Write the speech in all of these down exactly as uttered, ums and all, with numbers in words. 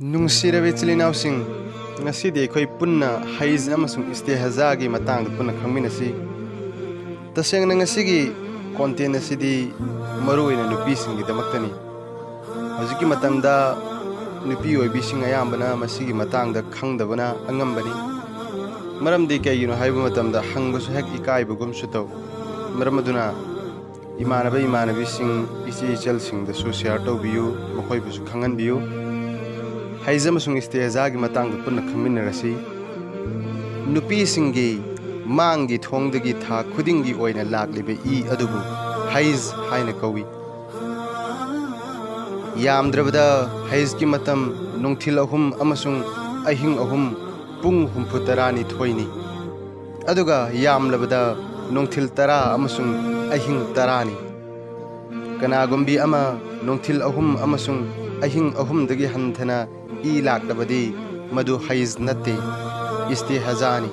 ꯅꯨꯡꯁꯤꯔꯕ ꯏꯆꯤꯜ ꯏꯅꯥꯎꯁꯤꯡ, ꯉꯁꯤꯗꯤ ꯑꯩꯈꯣꯏ ꯄꯨꯟꯅ ꯍꯩꯖ ꯑꯃꯁꯨꯡ ꯏꯁꯇꯦꯍꯖꯥꯒꯤ ꯃꯇꯥꯡꯗ ꯄꯨꯟꯅ ꯈꯪꯃꯤꯟꯅꯁꯤ꯫ ꯇꯁꯦꯡꯅ ꯉꯁꯤꯒꯤ content ꯑꯁꯤꯗꯤ ꯃꯔꯨ ꯑꯣꯏꯅ ꯅꯨꯄꯤꯁꯤꯡꯒꯤꯗꯃꯛꯇꯅꯤ꯫ ꯍꯧꯖꯤꯛꯀꯤ ꯃꯇꯝꯗ ꯅꯨꯄꯤ ꯑꯣꯏꯕꯤꯁꯤꯡ ꯑꯌꯥꯝꯕꯅ ꯃꯁꯤꯒꯤ ꯃꯇꯥꯡꯗ ꯈꯪꯗꯕꯅ ꯑꯉꯝꯕꯅꯤ꯫ ꯃꯔꯝꯗꯤ ꯀꯩꯒꯤꯅꯣ ꯍꯥꯏꯕ ꯃꯇꯝꯗ ꯍꯪꯕꯁꯨ ꯍꯦꯛ ꯏꯀꯥꯏꯕꯒꯨꯝꯁꯨ ꯇꯧ꯫ ꯃꯔꯝ ꯑꯗꯨꯅ ꯏꯃꯥꯟꯅꯕ ꯏꯃꯥꯟꯅꯕꯤꯁꯤꯡ, ꯏꯆꯦ ꯏꯆꯜꯁꯤꯡꯗꯁꯨ share ꯇꯧꯕꯤꯌꯨ, ꯃꯈꯣꯏꯕꯨꯁꯨ ꯈꯪꯍꯟꯕꯤꯌꯨ꯫ ꯍꯩꯖ ꯑꯃꯁꯨꯡ ꯏꯁꯇꯦꯍꯖꯥꯒꯤ ꯃꯇꯥꯡꯗ ꯄꯨꯟꯅ ꯈꯪꯃꯤꯟꯅꯔꯁꯤ꯫ ꯅꯨꯄꯤꯁꯤꯡꯒꯤ ꯃꯥꯡꯒꯤ ꯊꯣꯡꯗꯒꯤ ꯊꯥ ꯈꯨꯗꯤꯡꯒꯤ ꯑꯣꯏꯅ ꯂꯥꯛꯂꯤꯕ ꯏ ꯑꯗꯨꯕꯨ ꯍꯩꯖ ꯍꯥꯏꯅ ꯀꯧꯏ꯫ ꯌꯥꯝꯗ꯭ꯔꯕꯗ ꯍꯩꯖꯀꯤ ꯃꯇꯝ ꯅꯨꯡꯊꯤꯜ ꯑꯍꯨꯝ ꯑꯃꯁꯨꯡ ꯑꯍꯤꯡ ꯑꯍꯨꯝ, ꯄꯨꯡ ꯍꯨꯝꯐꯨ ꯇꯔꯥꯅꯤꯊꯣꯏꯅꯤ꯫ ꯑꯗꯨꯒ ꯌꯥꯝꯂꯕꯗ ꯅꯨꯡꯊꯤꯜ ꯇꯔꯥ ꯑꯃꯁꯨꯡ ꯑꯍꯤꯡ ꯇꯔꯥꯅꯤ꯫ ꯀꯅꯥꯒꯨꯝꯕꯤ ꯑꯃ ꯅꯨꯡꯊꯤꯜ ꯑꯍꯨꯝ ꯑꯃꯁꯨꯡ ꯑꯍꯤꯡ ꯑꯍꯨꯝꯗꯒꯤ ꯍꯟꯊꯅ ꯏ ꯂꯥꯛꯂꯕꯗꯤ ꯃꯗꯨ ꯍꯩꯖ ꯅꯠꯇꯦ, ꯏꯁꯇꯤꯍꯖꯥꯅꯤ꯫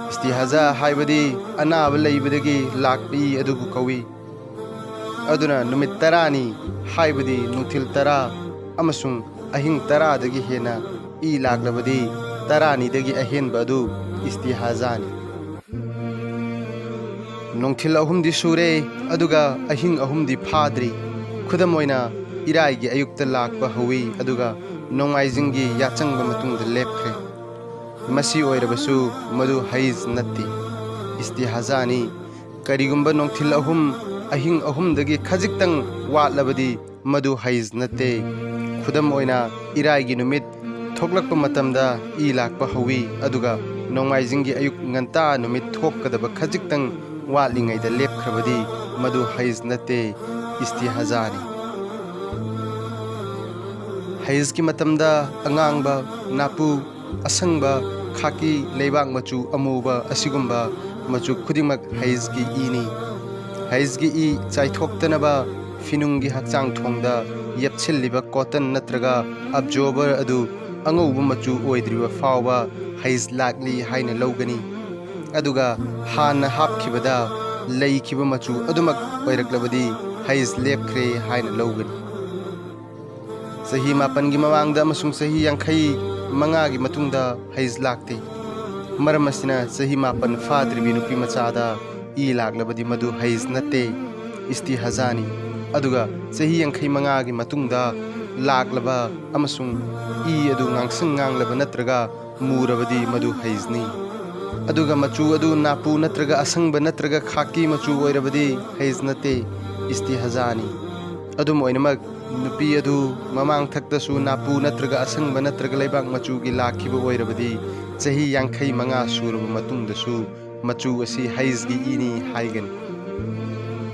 ꯏꯁꯇꯤꯍꯖꯥ ꯍꯥꯏꯕꯗꯤ ꯑꯅꯥꯕ ꯂꯩꯕꯗꯒꯤ ꯂꯥꯛꯄ ꯏ ꯑꯗꯨꯕꯨ ꯀꯧꯏ꯫ ꯑꯗꯨꯅ ꯅꯨꯃꯤꯠ ꯇꯔꯥꯅꯤ, ꯍꯥꯏꯕꯗꯤ ꯅꯨꯡꯊꯤꯜ ꯇꯔꯥ ꯑꯃꯁꯨꯡ ꯑꯍꯤꯡ ꯇꯔꯥꯗꯒꯤ ꯍꯦꯟꯅ ꯏ ꯂꯥꯛꯂꯕꯗꯤ ꯇꯔꯥꯅꯤꯗꯒꯤ ꯑꯍꯦꯟꯕ ꯑꯗꯨ ꯏꯁꯇꯤꯍꯥꯖꯥꯅꯤ꯫ ꯅꯨꯡꯊꯤꯜ ꯑꯍꯨꯝꯗꯤ ꯁꯨꯔꯦ, ꯑꯗꯨꯒ ꯑꯍꯤꯡ ꯑꯍꯨꯝꯗꯤ ꯐꯥꯗ꯭ꯔꯤ꯫ ꯈꯨꯗꯝ ꯑꯣꯏꯅ, ꯏꯔꯥꯏꯒꯤ ꯑꯌꯨꯛꯇ ꯂꯥꯛꯄ ꯍꯧꯏ, ꯑꯗꯨꯒ ꯅꯣꯡꯃꯥꯏꯖꯤꯡꯒꯤ ꯌꯥꯆꯪꯕ ꯃꯇꯨꯡꯗ ꯂꯦꯞꯈ꯭ꯔꯦ꯫ ꯃꯁꯤ ꯑꯣꯏꯔꯕꯁꯨ ꯃꯗꯨ ꯍꯩꯖ ꯅꯠꯇꯦ, ꯏꯁꯇꯤꯍꯥꯖꯥꯅꯤ꯫ ꯀꯔꯤꯒꯨꯝꯕ ꯅꯨꯡꯊꯤꯜ ꯑꯍꯨꯝ ꯑꯍꯤꯡ ꯑꯍꯨꯝꯗꯒꯤ ꯈꯖꯤꯛꯇꯪ ꯋꯥꯠꯂꯕꯗꯤ ꯃꯗꯨ ꯍꯩꯖ ꯅꯠꯇꯦ꯫ ꯈꯨꯗꯝ ꯑꯣꯏꯅ, ꯏꯔꯥꯏꯒꯤ ꯅꯨꯃꯤꯠ ꯊꯣꯛꯂꯛꯄ ꯃꯇꯝꯗ ꯏ ꯂꯥꯛꯄ ꯍꯧꯏ, ꯑꯗꯨꯒ ꯅꯣꯡꯃꯥꯏꯖꯤꯡꯒꯤ ꯑꯌꯨꯛ ꯉꯟꯇꯥ ꯅꯨꯃꯤꯠ ꯊꯣꯛꯀꯗꯕ ꯈꯖꯤꯛꯇꯪ ꯋꯥꯠꯂꯤꯉꯩꯗ ꯂꯦꯞꯈ꯭ꯔꯕꯗꯤ ꯃꯗꯨ ꯍꯩꯖ ꯅꯠꯇꯦ, ꯏꯁꯇꯤꯍꯥꯖꯥꯅꯤ꯫ ꯍꯩꯖꯀꯤ ꯃꯇꯝꯗ ꯑꯉꯥꯡꯕ, ꯅꯥꯄꯨ, ꯑꯁꯪꯕ, ꯈꯥꯀꯤ, ꯂꯩꯕꯥꯛ ꯃꯆꯨ, ꯑꯃꯨꯕ ꯑꯁꯤꯒꯨꯝꯕ ꯃꯆꯨ ꯈꯨꯗꯤꯡꯃꯛ ꯍꯩꯖꯀꯤ ꯏꯅꯤ꯫ ꯍꯩꯖꯀꯤ ꯏ ꯆꯥꯏꯊꯣꯛꯇꯅꯕ ꯐꯤꯅꯨꯡꯒꯤ ꯍꯛꯆꯥꯡ ꯊꯣꯡꯗ ꯌꯦꯞꯁꯤꯜꯂꯤꯕ cotton ꯅꯠꯇ꯭ꯔꯒ absorber ꯑꯗꯨ ꯑꯉꯧꯕ ꯃꯆꯨ ꯑꯣꯏꯗ꯭ꯔꯤꯕ ꯐꯥꯎꯕ ꯍꯩꯖ ꯂꯥꯛꯂꯤ ꯍꯥꯏꯅ ꯂꯧꯒꯅꯤ꯫ ꯑꯗꯨꯒ ꯍꯥꯟꯅ ꯍꯥꯞꯈꯤꯕꯗ ꯂꯩꯈꯤꯕ ꯃꯆꯨ ꯑꯗꯨꯃꯛ ꯑꯣꯏꯔꯛꯂꯕꯗꯤ ꯍꯩꯖ ꯂꯦꯞꯈ꯭ꯔꯦ ꯍꯥꯏꯅ ꯂꯧꯒꯅꯤ꯫ ꯆꯍꯤ ꯃꯥꯄꯟꯒꯤ ꯃꯃꯥꯡꯗ ꯑꯃꯁꯨꯡ ꯆꯍꯤ ꯌꯥꯡꯈꯩ ꯃꯉꯥꯒꯤ ꯃꯇꯨꯡꯗ ꯍꯩꯖ ꯂꯥꯛꯇꯦ꯫ ꯃꯔꯝ ꯑꯁꯤꯅ ꯆꯍꯤ ꯃꯥꯄꯟ ꯐꯥꯗ꯭ꯔꯤꯕꯤ ꯅꯨꯄꯤ ꯃꯆꯥꯗ ꯏ ꯂꯥꯛꯂꯕꯗꯤ ꯃꯗꯨ ꯍꯩꯖ ꯅꯠꯇꯦ, ꯏꯁꯇꯤꯍꯖꯥꯅꯤ꯫ ꯑꯗꯨꯒ ꯆꯍꯤ ꯌꯥꯡꯈꯩ ꯃꯉꯥꯒꯤ ꯃꯇꯨꯡꯗ ꯂꯥꯛꯂꯕ ꯑꯃꯁꯨꯡ ꯏ ꯑꯗꯨ ꯉꯥꯡꯁꯪ ꯉꯥꯡꯂꯕ ꯅꯠꯇ꯭ꯔꯒ ꯃꯨꯔꯕꯗꯤ ꯃꯗꯨ ꯍꯩꯖꯅꯤ꯫ ꯑꯗꯨꯒ ꯃꯆꯨ ꯑꯗꯨ ꯅꯥꯄꯨ ꯅꯠꯇ꯭ꯔꯒ ꯑꯁꯪꯕ ꯅꯠꯇ꯭ꯔꯒ ꯈꯥꯛꯀꯤ ꯃꯆꯨ ꯑꯣꯏꯔꯕꯗꯤ ꯍꯩꯖ ꯅꯠꯇꯦ, ꯏꯁꯇꯤꯍꯖꯥꯅꯤ꯫ ꯑꯗꯨꯝ ꯑꯣꯏꯅꯃꯛ, ꯅꯨꯄꯤ ꯑꯗꯨ ꯃꯃꯥꯡꯊꯛꯇꯁꯨ ꯅꯥꯄꯨ ꯅꯠꯇ꯭ꯔꯒ ꯑꯁꯪꯕ ꯅꯠꯇ꯭ꯔꯒ ꯂꯩꯕꯥꯛ ꯃꯆꯨꯒꯤ ꯂꯥꯛꯈꯤꯕ ꯑꯣꯏꯔꯕꯗꯤ, ꯆꯍꯤ ꯌꯥꯡꯈꯩ ꯃꯉꯥ ꯁꯨꯔꯕ ꯃꯇꯨꯡꯗꯁꯨ ꯃꯆꯨ ꯑꯁꯤ ꯍꯩꯖꯒꯤ ꯏꯅꯤ ꯍꯥꯏꯒꯅꯤ꯫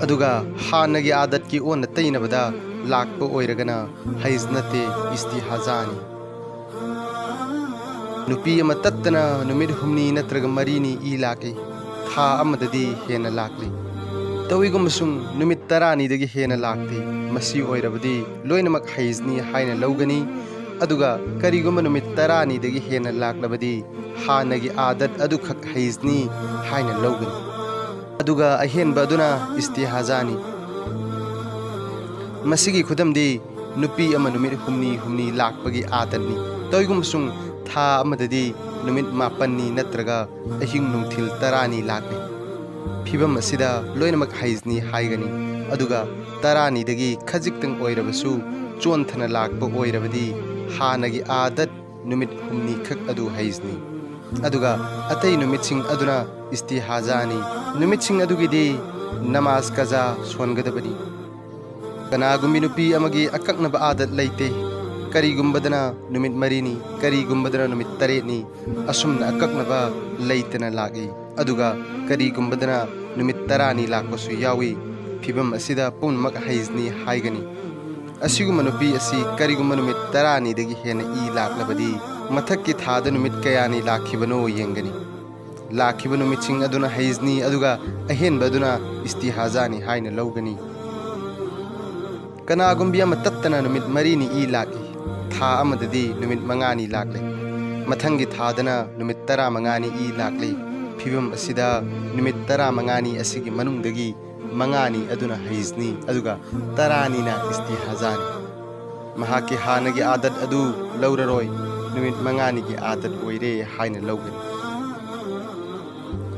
ꯑꯗꯨꯒ ꯍꯥꯟꯅꯒꯤ ꯑꯥꯗꯠꯀꯤ ꯑꯣꯟꯅ ꯇꯩꯅꯕꯗ ꯂꯥꯛꯄ ꯑꯣꯏꯔꯒꯅ ꯍꯩꯖ ꯅꯠꯇꯦ, ꯏꯁꯇꯤꯍꯥꯖꯥꯅꯤ꯫ ꯅꯨꯄꯤ ꯑꯃ ꯇꯠꯇꯅ ꯅꯨꯃꯤꯠ ꯍꯨꯝꯅꯤ ꯅꯠꯇ꯭ꯔꯒ ꯃꯔꯤꯅꯤ ꯏ ꯂꯥꯛꯏ, ꯊꯥ ꯑꯃꯗꯗꯤ ꯍꯦꯟꯅ ꯂꯥꯛꯂꯤ꯫ ꯇꯧꯏꯒꯨꯝꯕꯁꯨꯡ ꯅꯨꯃꯤꯠ ꯇꯔꯥꯅꯤꯗꯒꯤ ꯍꯦꯟꯅ ꯂꯥꯛꯇꯦ꯫ ꯃꯁꯤ ꯑꯣꯏꯔꯕꯗꯤ ꯂꯣꯏꯅꯃꯛ ꯍꯩꯖꯅꯤ ꯍꯥꯏꯅ ꯂꯧꯒꯅꯤ꯫ ꯑꯗꯨꯒ ꯀꯔꯤꯒꯨꯝꯕ ꯅꯨꯃꯤꯠ ꯇꯔꯥꯅꯤꯗꯒꯤ ꯍꯦꯟꯅ ꯂꯥꯛꯂꯕꯗꯤ ꯍꯥꯟꯅꯒꯤ ꯑꯥꯗꯠ ꯑꯗꯨꯈꯛ ꯍꯩꯖꯅꯤ ꯍꯥꯏꯅ ꯂꯧꯒꯅꯤ꯫ ꯑꯗꯨꯒ ꯑꯍꯦꯟꯕ ꯑꯗꯨꯅ ꯏꯁꯇꯤꯍꯥꯖꯥꯅꯤ꯫ ꯃꯁꯤꯒꯤ ꯈꯨꯗꯝꯗꯤ ꯅꯨꯄꯤ ꯑꯃ ꯅꯨꯃꯤꯠ ꯍꯨꯝꯅꯤ ꯍꯨꯝꯅꯤ ꯂꯥꯛꯄꯒꯤ ꯑꯥꯗꯠꯅꯤ꯫ ꯇꯧꯏꯒꯨꯝꯕꯁꯨꯡ ꯊꯥ ꯑꯃꯗꯗꯤ ꯅꯨꯃꯤꯠ ꯃꯥꯄꯟꯅꯤ ꯅꯠꯇ꯭ꯔꯒ ꯑꯍꯤꯡ ꯅꯨꯡꯊꯤꯜ ꯇꯔꯥꯅꯤ ꯂꯥꯛꯂꯤ꯫ ꯐꯤꯕꯝ ꯑꯁꯤꯗ ꯂꯣꯏꯅꯃꯛ ꯍꯩꯖꯅꯤ ꯍꯥꯏꯒꯅꯤ꯫ ꯑꯗꯨꯒ ꯇꯔꯥꯅꯤꯗꯒꯤ ꯈꯖꯤꯛꯇꯪ ꯑꯣꯏꯔꯕꯁꯨ ꯆꯣꯟꯊꯅ ꯂꯥꯛꯄ ꯑꯣꯏꯔꯕꯗꯤ ꯍꯥꯟꯅꯒꯤ ꯑꯥꯗꯠ ꯅꯨꯃꯤꯠ ꯍꯨꯝꯅꯤꯈꯛ ꯑꯗꯨ ꯍꯩꯖꯅꯤ꯫ ꯑꯗꯨꯒ ꯑꯇꯩ ꯅꯨꯃꯤꯠꯁꯤꯡ ꯑꯗꯨꯅ ꯏꯁꯇꯤꯍꯥꯖꯥꯅꯤ꯫ ꯅꯨꯃꯤꯠꯁꯤꯡ ꯑꯗꯨꯒꯤꯗꯤ ꯅꯃꯥꯖ ꯀꯖꯥ ꯁꯣꯟꯒꯗꯕꯅꯤ꯫ ꯀꯅꯥꯒꯨꯝꯕꯤ ꯅꯨꯄꯤ ꯑꯃꯒꯤ ꯑꯀꯛꯅꯕ ꯑꯥꯗꯠ ꯂꯩꯇꯦ꯫ ꯀꯔꯤꯒꯨꯝꯕꯗꯅ ꯅꯨꯃꯤꯠ ꯃꯔꯤꯅꯤ, ꯀꯔꯤꯒꯨꯝꯕꯗꯅ ꯅꯨꯃꯤꯠ ꯇꯔꯦꯠꯅꯤ, ꯑꯁꯨꯝꯅ ꯑꯀꯛꯅꯕ ꯂꯩꯇꯅ ꯂꯥꯛꯏ꯫ ꯑꯗꯨꯒ ꯀꯔꯤꯒꯨꯝꯕꯗꯅ ꯅꯨꯃꯤꯠ ꯇꯔꯥꯅꯤ ꯂꯥꯛꯄꯁꯨ ꯌꯥꯎꯏ꯫ ꯐꯤꯕꯝ ꯑꯁꯤꯗ ꯄꯨꯝꯅꯃꯛ ꯍꯩꯖꯅꯤ ꯍꯥꯏꯒꯅꯤ꯫ ꯑꯁꯤꯒꯨꯝꯕ ꯅꯨꯄꯤ ꯑꯁꯤ ꯀꯔꯤꯒꯨꯝꯕ ꯅꯨꯃꯤꯠ ꯇꯔꯥꯅꯤꯗꯒꯤ ꯍꯦꯟꯅ ꯏ ꯂꯥꯛꯂꯕꯗꯤ ꯃꯊꯛꯀꯤ ꯊꯥꯗ ꯅꯨꯃꯤꯠ ꯀꯌꯥꯅꯤ ꯂꯥꯛꯈꯤꯕꯅꯣ ꯌꯦꯡꯒꯅꯤ꯫ ꯂꯥꯛꯈꯤꯕ ꯅꯨꯃꯤꯠꯁꯤꯡ ꯑꯗꯨꯅ ꯍꯩꯖꯅꯤ, ꯑꯗꯨꯒ ꯑꯍꯦꯟꯕ ꯑꯗꯨꯅ ꯏꯁꯇꯤꯍꯥꯖꯥꯅꯤ ꯍꯥꯏꯅ ꯂꯧꯒꯅꯤ꯫ ꯀꯅꯥꯒꯨꯝꯕꯤ ꯑꯃ ꯇꯠꯇꯅ ꯅꯨꯃꯤꯠ ꯃꯔꯤꯅꯤ ꯏ ꯂꯥꯛꯏ꯫ ꯊꯥ ꯑꯃꯗꯗꯤ ꯅꯨꯃꯤꯠ ꯃꯉꯥꯅꯤ ꯂꯥꯛꯂꯦ꯫ ꯃꯊꯪꯒꯤ ꯊꯥꯗꯅ ꯅꯨꯃꯤꯠ ꯇꯔꯥꯃꯉꯥꯅꯤ ꯏ ꯂꯥꯛꯂꯦ꯫ ꯐꯤꯕꯝ ꯑꯁꯤꯗ ꯅꯨꯃꯤꯠ ꯇꯔꯥꯃꯉꯥꯅꯤ ꯑꯁꯤꯒꯤ ꯃꯅꯨꯡꯗꯒꯤ ꯃꯉꯥꯅꯤ ꯑꯗꯨꯅ ꯍꯩꯖꯅꯤ, ꯑꯗꯨꯒ ꯇꯔꯥꯅꯤꯅ ꯏꯁꯇꯤꯍꯥꯖꯥꯅꯤ꯫ ꯃꯍꯥꯛꯀꯤ ꯍꯥꯟꯅꯒꯤ ꯑꯥꯗꯠ ꯑꯗꯨ ꯂꯧꯔꯔꯣꯏ, ꯅꯨꯃꯤꯠ ꯃꯉꯥꯅꯤꯒꯤ ꯑꯥꯗꯠ ꯑꯣꯏꯔꯦ ꯍꯥꯏꯅ ꯂꯧꯒꯅꯤ꯫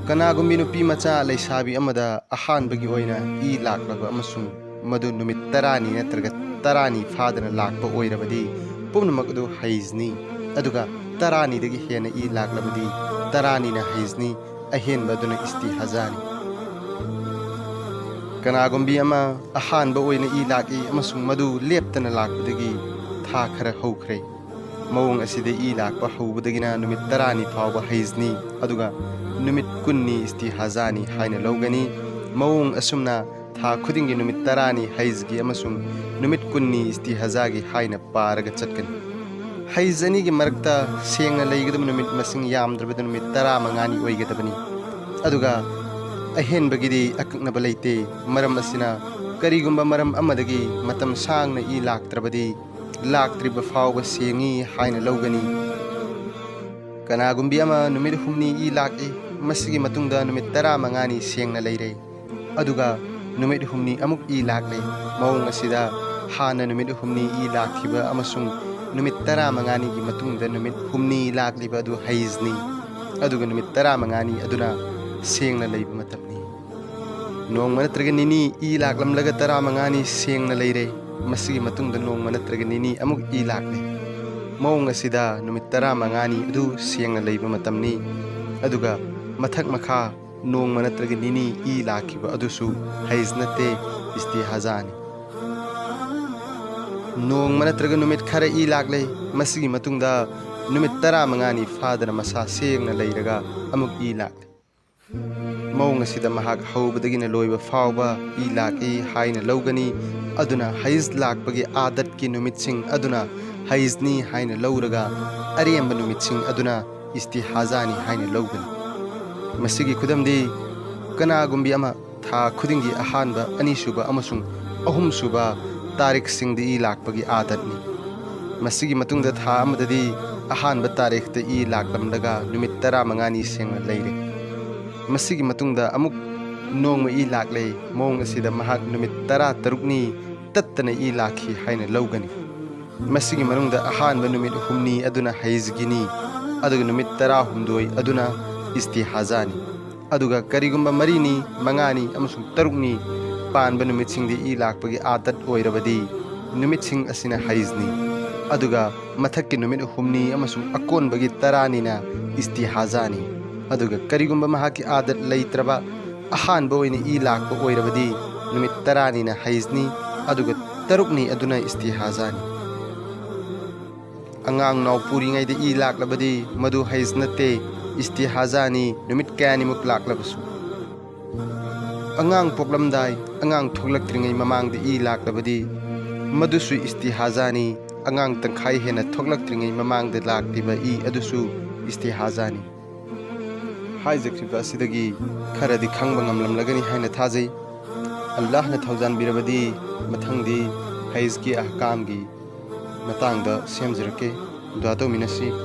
ꯀꯅꯥꯒꯨꯝꯕꯤ ꯅꯨꯄꯤ ꯃꯆꯥ ꯂꯩꯁꯥꯕꯤ ꯑꯃꯗ ꯑꯍꯥꯟꯕꯒꯤ ꯑꯣꯏꯅ ꯏ ꯂꯥꯛꯂꯕ ꯑꯃꯁꯨꯡ ꯃꯗꯨ ꯅꯨꯃꯤꯠ ꯇꯔꯥꯅꯤ ꯅꯠꯇ꯭ꯔꯒ ꯇꯔꯥꯅꯤ ꯐꯥꯗꯅ ꯂꯥꯛꯄ ꯑꯣꯏꯔꯕꯗꯤ, ꯄꯨꯝꯅꯃꯛ ꯑꯗꯨ ꯍꯩꯖꯅꯤ, ꯑꯗꯨꯒ ꯇꯔꯥꯅꯤꯗꯒꯤ ꯍꯦꯟꯅ ꯏ ꯂꯥꯛꯂꯕꯗꯤ, ꯇꯔꯥꯅꯤꯅ ꯍꯩꯖꯅꯤ, ꯑꯍꯦꯟꯕ ꯑꯗꯨꯅ ꯏꯁꯇꯤꯍꯥꯖꯥꯅꯤ꯫ ꯀꯅꯥꯒꯨꯝꯕꯤ ꯑꯃ ꯑꯍꯥꯟꯕ ꯑꯣꯏꯅ ꯏ ꯂꯥꯛꯏ ꯑꯃꯁꯨꯡ ꯃꯗꯨ ꯂꯦꯞꯇꯅ ꯂꯥꯛꯄꯗꯒꯤ ꯊꯥ ꯈꯔ ꯍꯧꯈ꯭ꯔꯦ꯫ ꯃꯑꯣꯡ ꯑꯁꯤꯗ ꯏ ꯂꯥꯛꯄ ꯍꯧꯕꯗꯒꯤꯅ ꯅꯨꯃꯤꯠ ꯇꯔꯥꯅꯤ ꯐꯥꯎꯕ ꯍꯩꯖꯅꯤ, ꯑꯗꯨꯒ ꯅꯨꯃꯤꯠ ꯀꯨꯟꯅꯤ ꯏꯁꯇꯤꯍꯥꯖꯥꯅꯤ ꯍꯥꯏꯅ ꯂꯧꯒꯅꯤ꯫ ꯃꯑꯣꯡ ꯑꯁꯨꯝꯅ ꯊꯥ ꯈꯨꯗꯤꯡꯒꯤ ꯅꯨꯃꯤꯠ ꯇꯔꯥꯅꯤ ꯍꯩꯖꯒꯤ ꯑꯃꯁꯨꯡ ꯅꯨꯃꯤꯠ ꯀꯨꯟꯅꯤ ꯏꯁꯇꯤꯍꯥꯖꯥꯒꯤ ꯍꯥꯏꯅ ꯄꯥꯔꯒ ꯆꯠꯀꯅꯤ꯫ ꯍꯩꯖ ꯑꯅꯤꯒꯤ ꯃꯔꯛꯇ ꯁꯦꯡꯅ ꯂꯩꯒꯗꯕ ꯅꯨꯃꯤꯠ ꯃꯁꯤꯡ ꯌꯥꯝꯗ꯭ꯔꯕꯗ ꯅꯨꯃꯤꯠ ꯇꯔꯥꯃꯉꯥꯅꯤ ꯑꯣꯏꯒꯗꯕꯅꯤ꯫ ꯑꯗꯨꯒ ꯑꯍꯦꯟꯕꯒꯤꯗꯤ ꯑꯀꯛꯅꯕ ꯂꯩꯇꯦ꯫ ꯃꯔꯝ ꯑꯁꯤꯅ, ꯀꯔꯤꯒꯨꯝꯕ ꯃꯔꯝ ꯑꯃꯗꯒꯤ ꯃꯇꯝ ꯁꯥꯡꯅ ꯏ ꯂꯥꯛꯇ꯭ꯔꯕꯗꯤ, ꯂꯥꯛꯇ꯭ꯔꯤꯕ ꯐꯥꯎꯕ ꯁꯦꯡꯉꯤ ꯍꯥꯏꯅ ꯂꯧꯒꯅꯤ꯫ ꯀꯅꯥꯒꯨꯝꯕꯤ ꯑꯃ ꯅꯨꯃꯤꯠ ꯍꯨꯝꯅꯤ ꯏ ꯂꯥꯛꯏ, ꯃꯁꯤꯒꯤ ꯃꯇꯨꯡꯗ ꯅꯨꯃꯤꯠ ꯇꯔꯥꯃꯉꯥꯅꯤ ꯁꯦꯡꯅ ꯂꯩꯔꯦ꯫ ꯑꯗꯨꯒ ꯅꯨꯃꯤꯠ ꯍꯨꯝꯅꯤ ꯑꯃꯨꯛ ꯏ ꯂꯥꯛꯂꯦ꯫ ꯃꯑꯣꯡ ꯑꯁꯤꯗ, ꯍꯥꯟꯅ ꯅꯨꯃꯤꯠ ꯍꯨꯝꯅꯤ ꯏ ꯂꯥꯛꯈꯤꯕ ꯑꯃꯁꯨꯡ ꯅꯨꯃꯤꯠ ꯇꯔꯥꯃꯉꯥꯅꯤꯒꯤ ꯃꯇꯨꯡꯗ ꯅꯨꯃꯤꯠ ꯍꯨꯝꯅꯤ ꯂꯥꯛꯂꯤꯕ ꯑꯗꯨ ꯍꯩꯖꯅꯤ, ꯑꯗꯨꯒ ꯅꯨꯃꯤꯠ ꯇꯔꯥꯃꯉꯥꯅꯤ ꯑꯗꯨꯅ ꯁꯦꯡꯅ ꯂꯩꯕ ꯃꯇꯝꯅꯤ꯫ ꯅꯣꯡꯃ ꯅꯠꯇ꯭ꯔꯒ ꯅꯤꯅꯤ ꯏ ꯂꯥꯛꯂꯝꯂꯒ ꯇꯔꯥꯃꯉꯥꯅꯤ ꯁꯦꯡꯅ ꯂꯩꯔꯦ꯫ ꯃꯁꯤꯒꯤ ꯃꯇꯨꯡꯗ ꯅꯣꯡꯃ ꯅꯠꯇ꯭ꯔꯒ ꯅꯤꯅꯤ ꯑꯃꯨꯛ ꯏ ꯂꯥꯛꯂꯦ꯫ ꯃꯑꯣꯡ ꯑꯁꯤꯗ ꯅꯨꯃꯤꯠ ꯇꯔꯥꯃꯉꯥꯅꯤ ꯑꯗꯨ ꯁꯦꯡꯅ ꯂꯩꯕ ꯃꯇꯝꯅꯤ꯫ ꯑꯗꯨꯒ ꯃꯊꯛ ꯃꯈꯥ ꯅꯣꯡꯃ ꯅꯠꯇ꯭ꯔꯒ ꯅꯤꯅꯤ ꯏ ꯂꯥꯛꯈꯤꯕ ꯑꯗꯨꯁꯨ ꯍꯩꯖ ꯅꯠꯇꯦ, ꯏꯁꯇꯤꯍꯥꯖꯥꯅꯤ꯫ ꯅꯣꯡꯃ ꯅꯠꯇ꯭ꯔꯒ ꯅꯨꯃꯤꯠ ꯈꯔ ꯏ ꯂꯥꯛꯂꯦ꯫ ꯃꯁꯤꯒꯤ ꯃꯇꯨꯡꯗ ꯅꯨꯃꯤꯠ ꯇꯔꯥꯃꯉꯥꯅꯤ ꯐꯥꯗꯅ ꯃꯁꯥ ꯁꯦꯡꯅ ꯂꯩꯔꯒ ꯑꯃꯨꯛ ꯏ ꯂꯥꯛꯂꯦ꯫ ꯃꯑꯣꯡ ꯑꯁꯤꯗ ꯃꯍꯥꯛ ꯍꯧꯕꯗꯒꯤꯅ ꯂꯣꯏꯕ ꯐꯥꯎꯕ ꯏ ꯂꯥꯛꯏ ꯍꯥꯏꯅ ꯂꯧꯒꯅꯤ꯫ ꯑꯗꯨꯅ ꯍꯩꯖ ꯂꯥꯛꯄꯒꯤ ꯑꯥꯗꯠꯀꯤ ꯅꯨꯃꯤꯠꯁꯤꯡ ꯑꯗꯨꯅ ꯍꯩꯖꯅꯤ ꯍꯥꯏꯅ ꯂꯧꯔꯒ, ꯑꯔꯦꯝꯕ ꯅꯨꯃꯤꯠꯁꯤꯡ ꯑꯗꯨꯅ ꯏꯁꯇꯤꯍꯥꯖꯥꯅꯤ ꯍꯥꯏꯅ ꯂꯧꯒꯅꯤ꯫ ꯃꯁꯤꯒꯤ ꯈꯨꯗꯝꯗꯤ, ꯀꯅꯥꯒꯨꯝꯕꯤ ꯑꯃ ꯊꯥ ꯈꯨꯗꯤꯡꯒꯤ ꯑꯍꯥꯟꯕ, ꯑꯅꯤꯁꯨꯕ ꯑꯃꯁꯨꯡ ꯑꯍꯨꯝꯁꯨꯕ ꯇꯥꯔꯤꯛꯁꯤꯡꯗ ꯏ ꯂꯥꯛꯄꯒꯤ ꯑꯥꯗꯠꯅꯤ꯫ ꯃꯁꯤꯒꯤ ꯃꯇꯨꯡꯗ ꯊꯥ ꯑꯃꯗꯗꯤ ꯑꯍꯥꯟꯕ ꯇꯥꯔꯤꯛꯇ ꯏ ꯂꯥꯛꯂꯝꯂꯒ ꯅꯨꯃꯤꯠ ꯇꯔꯥꯃꯉꯥꯅꯤ ꯁꯦꯡꯅ ꯂꯩꯔꯦ꯫ ꯃꯁꯤꯒꯤ ꯃꯇꯨꯡꯗ ꯑꯃꯨꯛ ꯅꯣꯡꯃ ꯏ ꯂꯥꯛꯂꯦ꯫ ꯃꯑꯣꯡ ꯑꯁꯤꯗ ꯃꯍꯥꯛ ꯅꯨꯃꯤꯠ ꯇꯔꯥꯇꯔꯨꯛꯅꯤ ꯇꯠꯇꯅ ꯏ ꯂꯥꯛꯈꯤ ꯍꯥꯏꯅ ꯂꯧꯒꯅꯤ꯫ ꯃꯁꯤꯒꯤ ꯃꯅꯨꯡꯗ ꯑꯍꯥꯟꯕ ꯅꯨꯃꯤꯠ ꯍꯨꯝꯅꯤ ꯑꯗꯨꯅ ꯍꯩꯖꯒꯤꯅꯤ, ꯑꯗꯨꯒ ꯅꯨꯃꯤꯠ ꯇꯔꯥꯍꯨꯝꯗꯣꯏ ꯑꯗꯨꯅ ꯏꯁꯇꯤꯍꯥꯖꯥꯅꯤ꯫ ꯑꯗꯨꯒ ꯀꯔꯤꯒꯨꯝꯕ ꯃꯔꯤꯅꯤ, ꯃꯉꯥꯅꯤ ꯑꯃꯁꯨꯡ ꯇꯔꯨꯛꯅꯤ ꯄꯥꯟꯕ ꯅꯨꯃꯤꯠꯁꯤꯡꯗꯤ ꯏ ꯂꯥꯛꯄꯒꯤ ꯑꯥꯗꯠ ꯑꯣꯏꯔꯕꯗꯤ, ꯅꯨꯃꯤꯠꯁꯤꯡ ꯑꯁꯤꯅ ꯍꯩꯖꯅꯤ꯫ ꯑꯗꯨꯒ ꯃꯊꯛꯀꯤ ꯅꯨꯃꯤꯠ ꯍꯨꯝꯅꯤ ꯑꯃꯁꯨꯡ ꯑꯀꯣꯟꯕꯒꯤ ꯇꯔꯥꯅꯤꯅ ꯏꯁꯇꯤꯍꯥꯖꯥꯅꯤ꯫ ꯑꯗꯨꯒ ꯀꯔꯤꯒꯨꯝꯕ ꯃꯍꯥꯛꯀꯤ ꯑꯥꯗꯠ ꯂꯩꯇ꯭ꯔꯕ ꯑꯍꯥꯟꯕ ꯑꯣꯏꯅ ꯏ ꯂꯥꯛꯄ ꯑꯣꯏꯔꯕꯗꯤ, ꯅꯨꯃꯤꯠ ꯇꯔꯥꯅꯤꯅ ꯍꯩꯖꯅꯤ, ꯑꯗꯨꯒ ꯇꯔꯨꯛꯅꯤ ꯑꯗꯨꯅ ꯏꯁꯇꯤꯍꯥꯖꯥꯅꯤ꯫ ꯑꯉꯥꯡ ꯅꯥꯎ ꯄꯨꯔꯤꯉꯩꯗ ꯏ ꯂꯥꯛꯂꯕꯗꯤ, ꯃꯗꯨ ꯍꯩꯖ ꯅꯠꯇꯦ, ꯏꯁꯇꯤꯍꯥꯖꯥꯅꯤ, ꯅꯨꯃꯤꯠ ꯀꯌꯥꯅꯤꯃꯨꯛ ꯂꯥꯛꯂꯕꯁꯨ꯫ ꯑꯉꯥꯡ ꯄꯣꯛꯂꯝꯗꯥꯏ, ꯑꯉꯥꯡ ꯊꯣꯛꯂꯛꯇ꯭ꯔꯤꯉꯩ ꯃꯃꯥꯡꯗ ꯏ ꯂꯥꯛꯂꯕꯗꯤ, ꯃꯗꯨꯁꯨ ꯏꯁꯇꯤꯍꯥꯖꯥꯅꯤ꯫ ꯑꯉꯥꯡ ꯇꯪꯈꯥꯏ ꯍꯦꯟꯅ ꯊꯣꯛꯂꯛꯇ꯭ꯔꯤꯉꯩ ꯃꯃꯥꯡꯗ ꯂꯥꯛꯂꯤꯕ ꯏ ꯑꯗꯨꯁꯨ ꯏꯁꯇꯤꯍꯥꯖꯥꯅꯤ꯫ ꯍꯥꯏꯖꯈ꯭ꯔꯤꯕ ꯑꯁꯤꯗꯒꯤ ꯈꯔꯗꯤ ꯈꯪꯕ ꯉꯝꯂꯝꯂꯒꯅꯤ ꯍꯥꯏꯅ ꯊꯥꯖꯩ꯫ ꯑꯜꯂꯥꯍꯅ ꯊꯧꯖꯥꯟꯕꯤꯔꯕꯗꯤ, ꯃꯊꯪꯗꯤ ꯍꯩꯖꯀꯤ ꯑꯍꯀꯥꯝꯒꯤ ꯃꯇꯥꯡꯗ ꯁꯦꯝꯖꯔꯛꯀꯦ꯫ ꯗꯨꯋꯥ ꯇꯧꯃꯤꯟꯅꯁꯤ꯫